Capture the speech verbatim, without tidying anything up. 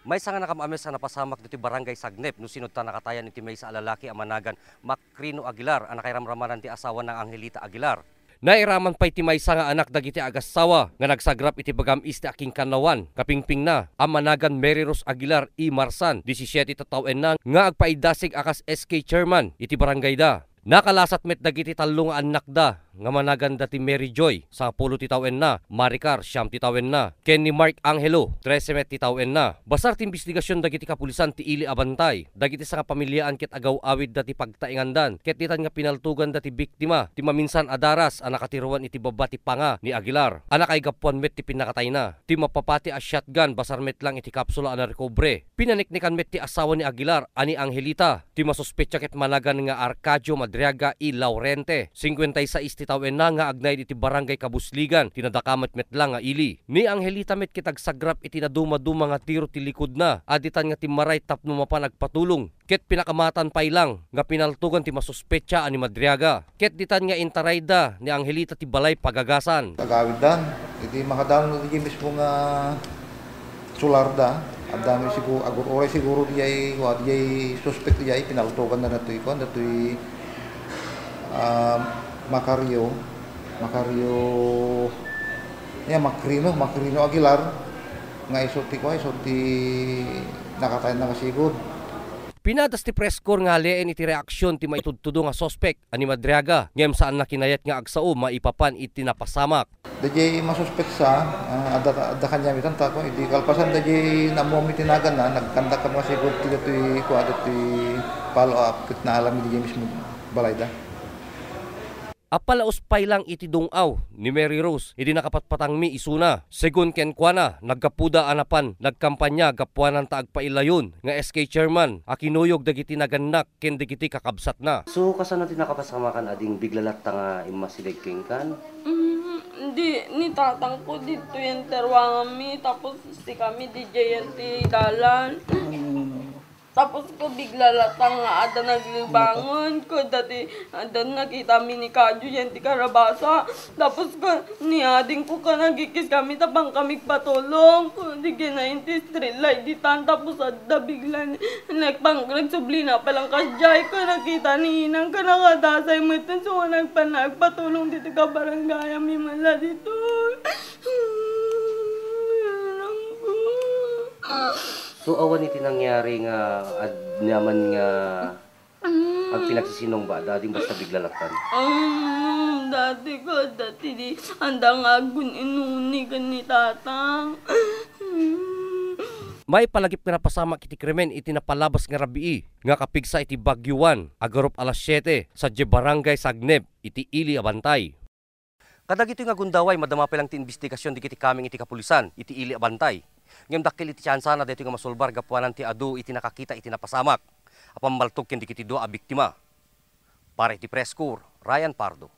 Maysa nga nakaam-ames a napasamak ditoy Barangay Sagnep no sino ta nakatayan iti maysa a lalaki a managan Macrino Aguilar a nakairamramanan ti asawana nga Angelita Aguilar. Nairaman pay ti maysa nga anak dagiti agassawa nga nagsagrap iti bagam-is ti akinkannawan, kapingpingna, a managan Mary Rose Aguilar Imarsan, disisiete ti tawenna, nga agpaidasig a kas S K chairman iti barangayda. Nakalasat met dagiti tallo nga annakda nga managanda ti Mary Joy, sangapulo ti tawenna, Maricar, siam ti tawenna, ken ni Mark Angelo, trese met ti tawenna. Basar ti imbestigasion dagiti kapulisan ti ili a bantay, dagiti sangapamiliaan ket agaw-awidda ti pagtaengandan, ket ditan nga pinaltoganda ti biktima, ti maminsan a daras a nakatiruan iti babba ti panga ni Aguilar, a nakaigapuan met ti pinnakatayna. Ti mapapati a shotgun basar met lang iti kapsula a narekobre. Pinaneknekan met ti asawa ni Aguilar a ni Angelita. Ti masuspetsa ket managan nga Arcadio Madriaga y Laurente, singkuenta y sais ti tawenna, nga agnaed iti Barangay Kabusligan, ti nadakamat met lang nga ili. Ni Angelita met ket agsagrap iti nadumaduma nga tiro ti likudna, a ditan nga timmaray tapno mapan agpatulong, ket pinakamatan pay lang nga pinaltogan ti masuspetsa a ni Madriaga, ket ditan nga intarayda ni Angelita ti balay pagagasan. Agawiddan, iti makadalna diay mismo nga solar da, adda mi sigu-, agur-, uray siguro diay, kua, diay suspek diay, pinaltogan na datoy, kua, datoy, ah, Macario, Macario, ya, Macrino, Macrino Aguilar, nga isu ti, kua, isu ti nakatayan na nga sigud. Pinadas ti press corps nga alien iti reaksion ti maitudtudo nga suspek a ni Madriaga, ngem saanna kinayat nga agsao maipapan iti napasamak. Daydiay masuspetsa, ah, adda, adda kaniamitan tako. Idi kalpasan daydiay naammuam iti naganna, nagkandak kami nga sigud ti datoy, kua, datoy follow-up ket naalam iti daydiay mismo balayda. Apalaus pay lang iti dung-aw ni Mary Rose idi nakapatpatangmi isuna. Segun kenkuana, naggapuda a napan nagkampania gapuanan ta agpailayon nga S K chairman a kinuyog dagiti nagannak ken dagiti kakabsatna. So, kasano ti nakapasamakan, ading bigla latta nga immasideg kenkan? Mm, di, ni tatangko ditoy enterwanganmi, tapos sikami didiay ti dalan. Tapos ko bigla latta nga adda naglibangon, ko dati adda nakitami ni Kadyo diay ti karabasa. Tapos ko ni adingko ka nagikis kami, tapang kami patulong. Ko di kinain ti street light ditan, tapos adda bigla ni, nagpang-, nagsublina pa lang kadiay, ko nakita ni inang ka nakadasay met, so nga nagpan-, nagpatulong dito ka barangay, mi man la dito. Anak ko. So, awan iti nangyari nga ad-, naman nga agpinagsisinungba, adda ading basta bigla lattan? Um, dati ko, dati di, anda nga agun-inuni ken ni tatang. Maipalagip nga napasamak iti krimen iti napalabas nga rabii nga kapigsa iti Baguio One, agarup alas siete, sadiay Barangay Sagnep, iti ili a bantay. Kadagitoy nga gundaway, madama pay lang ti imbestigasion dagiti kameng iti kapulisan iti ili a bantay. Ngem dakkel iti tiansana daytoy nga masulbar gapuanan ti adu iti nakakita iti napasamak a pammaltog ken dagiti dua a biktima. Para iti Press Corps, Ryan Pardo.